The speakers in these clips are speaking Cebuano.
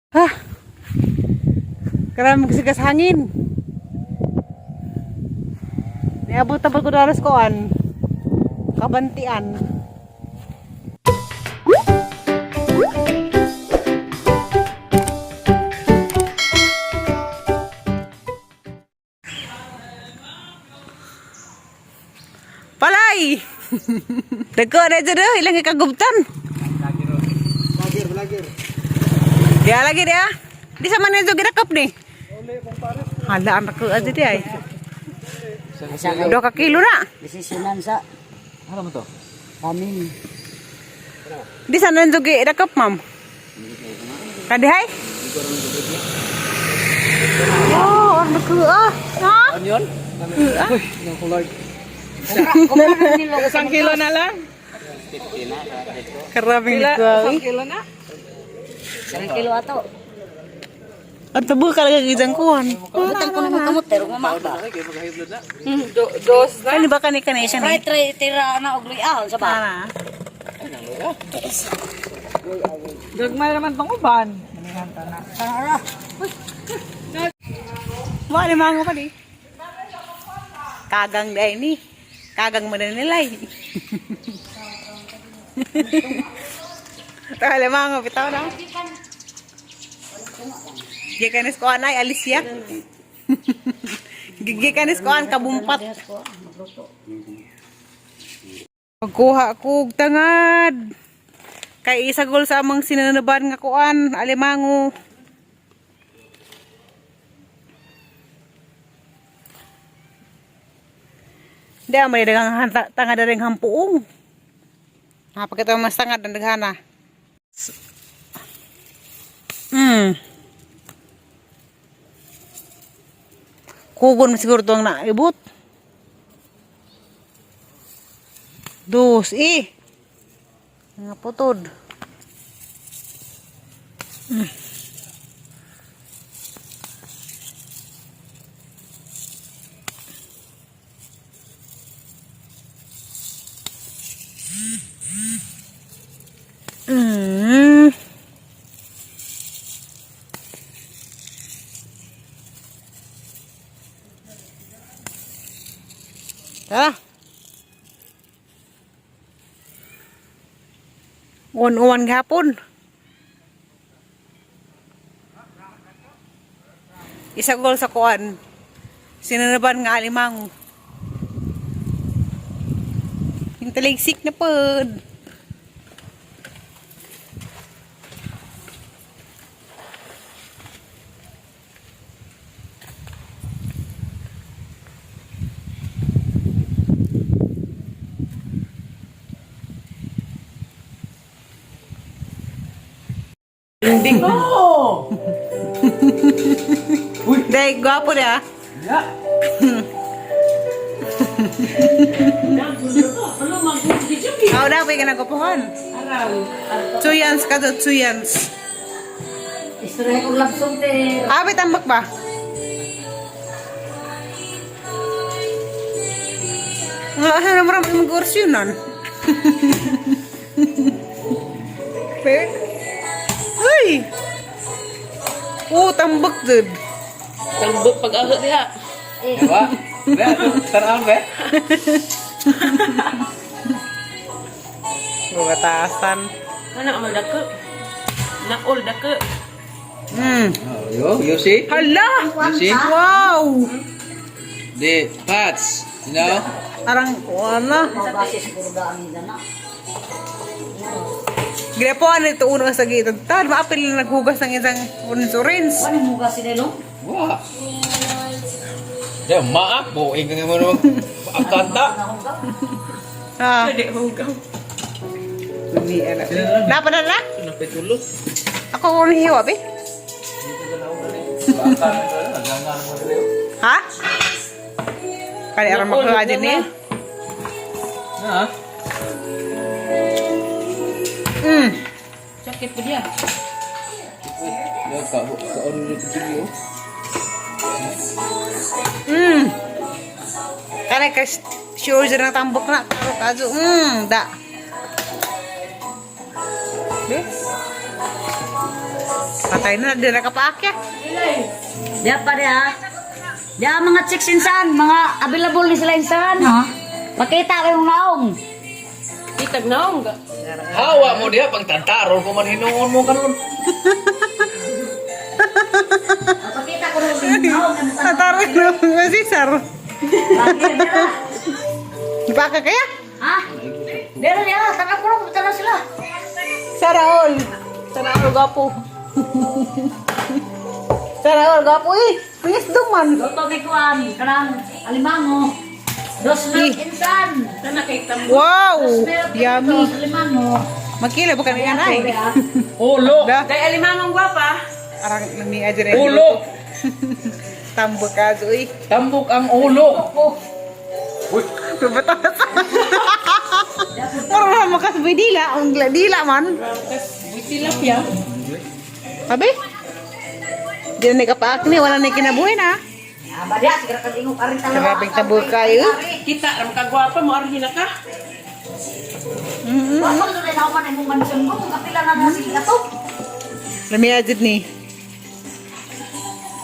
Ha? Karami kasi hangin. Niabot na ko daras koan. Kabantian. Palay! Dagko na dyan eh, ilang ikagubtan. Lagir, lagir. Dia lagi dia. Di sama nezo gidakap ni. Hala anak ko aja dia ay. 2 ka kilo na. Desisyonan sa Ano mo to? kamin. Di sana nezo gidakap, ma'am. Kadi hay? Oh, anak ko ah. Ha? Ano yun? Ah. Uy, nakulog. 1 kilo na lang. Karabing Pila, ko. 1 kilo na? 1 kilo ato. At tabo ka lagi isang kuan. Butang ko naman kamot pero mamata. Dos na. Ano ba kani kani siya ni? Sprite tray tira na og luyaon sa ba. Ana. Gagmay naman pang uban. Tara. Mo ni mango pa ni. Kagang dai ni. Kagang mo na nilay. Tala mango bitaw na. Gikanis ko anay Alicia. Gikanis ko an kabumpat. Pagkuha ko og tangad. Kay isagol sa amang sinanaban nga kuan, alimango. Di may dagang tangad na rin hampuong. Ha, pagkita mas tangad ang daghana. Kugon mo siguro itong naibot. Dos, eh. Nga putod. Tara. Uwan-uwan gahapon. Isagol sa kuan. Sinanaban nga alimango. Yung taligsik na pod. Hindi ko. Dahil gwapo niya. Ya! Ako na, pwede ka nagkupuhan. Tuyans ka to, tuyans. Istorya kong labsong te. Ah, may tambak ba? Nga, ano naman ang mag-orsyon nun? Pe? Uy! Oh, tambak dun. Tambok pag-aho diha. Diba? Be, taraw be? Bubatasan. Kana amal dako. Naol dako. Oh, yo, you see? Hala! You see? Wow! The parts, you know? Arang, wala. Mabase siguro ba ang ida na. Ginapuan ito uno sa gitan. Tad, maapil na naghugas ng isang orange. Wala mo kasi nilo. Wah. Ya, maaf, po. Ingin mo naman. Akanta. Ah. Pwede hugaw. Hindi, ano. Napa na na? Napitulo. Ako kung hiwa, be? Ha? Kali aram ako din eh. Na. Sakit po diha. Ya, ka ka ano dito video. Kaya ka sure dyan ang tambok na. Pero kaso, da. Be? Patay na, di na kapaakya. Diya pa diya. Diya mga chicks insan, mga available ni sila insan. Ha? Pakita ko yung naong. Kitag naong. Hawa mo diha pang tantaron ko man hinuon mo karon. Pakita ko yung naong. Tataroy na mga si sir. Lagi, dira. Ipaka kaya? Ha? Dira diya, tanaw ko lang, tanaw sila. Saraol. Saraol, gapo. Saraol, gapo eh. Pingis duman. Luto may kuan, kanang alimango. Dos milk insan. Sana kay tam. Wow! Dos milk Yummy. dos alimango. Makila ba kanina ay? Ulo. Da. Kay alimangong gwapa. Arang nami aja rin. Ulo. Tambok ka, uy. Tambok ang ulo. Uy, Batas. Mura makas dila, ang dila man. Tilapia. Abi? Di na nikapaak ni, wala na kinabuhi na. Aba diya, sigara ka ingog aring talawa. Grabing tabo kayo. Kita ram ka gwapa mo arhin na ka. Wa man doon na man imong mansyon ko, kung kapila na na sila to. Lami ajid ni.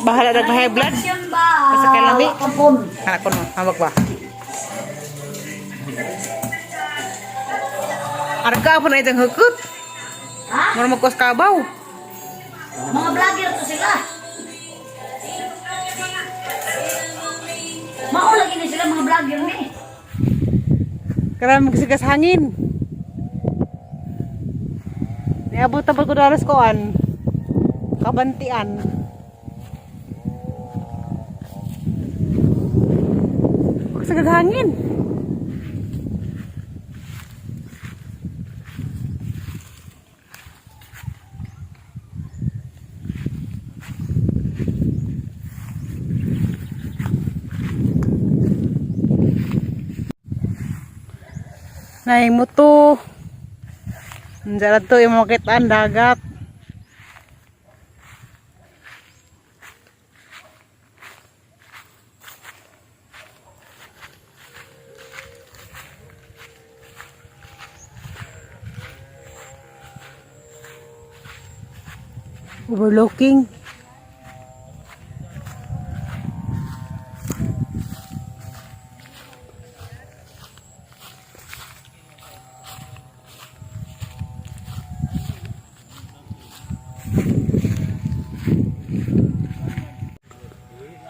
Bahala na high blood. Mansyon ba? Basta kay lami. Wa kampon. Anak ko no, hawak ba? Arka po na itong hukut. Ha? Mura magkos kabaw. Mga vlogger to sila. Mao lagi ni sila mga vlogger ni. Karami magsigas hangin. Niabot na ko daras koan. Kabantian. Magsigas hangin. Nay muto. Nandiyan to yung makitaan dagat. Overlooking.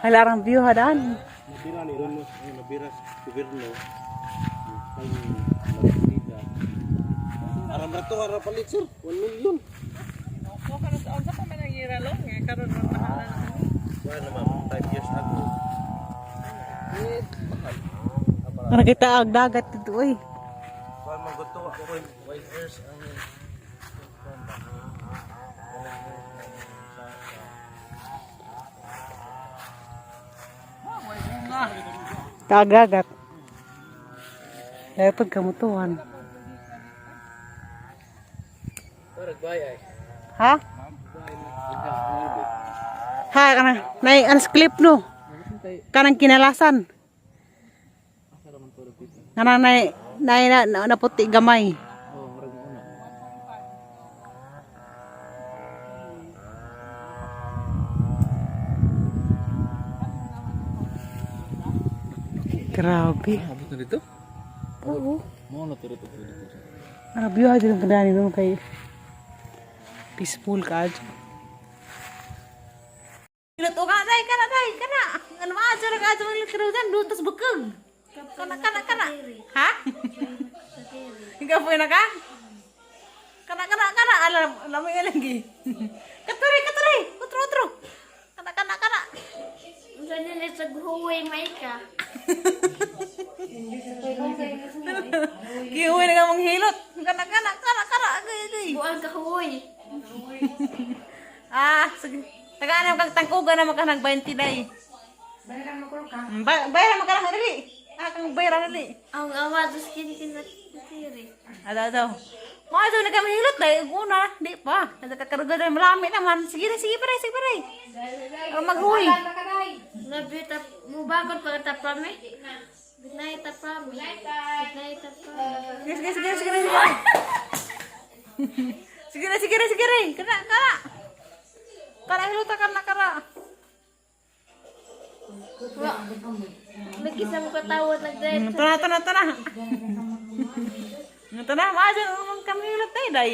Halarang view hadaan. Nabira ni Ron, ay, nabira sa gobyerno. Ang nabira. Aram ra to, aram palit sir, 1 million. Wala na ma'am, 5 years ago. Nakita ang dagat dito eh. Wala man gusto ako 5 years ang Tagagat. Dahil pagkamutuan. parang bayay. Ha? Ha, kana nay anas clip no. Kanang kinalasan. Kana nay nay na, na, naputi gamay. Oh, murag una. Grabe. Abot na dito? Oo. Mo na turo to dito. Grabe ha dito kadani no kay peaceful ka adyo. Luto ka day kana day kana. Ano ma adyo ra ka adyo ang karudan doon tas bukog. Kana kana kana. Ha? Ikaw po na ka? Kana kana kana alam alam mo yan lagi. Katuri katuri utro utro. Kana kana kana. Ganun na sa huway may ka. Giuwi na nga mong hilot. Kana kana kana kana agay agay. Buang ka huway. Ah, sige. Tagaan naman kang tangkugan naman ka nag 20 day. Bayaran mo ka lang dali. Ah, kang bayaran dali. Ang awa, dos kinkin na tiri. Adaw daw. Mga daw nagkamahilot dahil una, di pa. Nagkakaruga dahil malami naman. Sige na, sige pare, sige pare. Para maghuwi. Labi tap, mubakot pa tapame. Good night tapame. Good night tapame. Sige, sige, sige, sige, sige. Sige na, sige na, sige na. Kana, kana. Tara hiluta ka na kara. Lagi sa mga tawad nagdiretso. Tara, tara, tara. Tara, maajo kami hilot tayo day.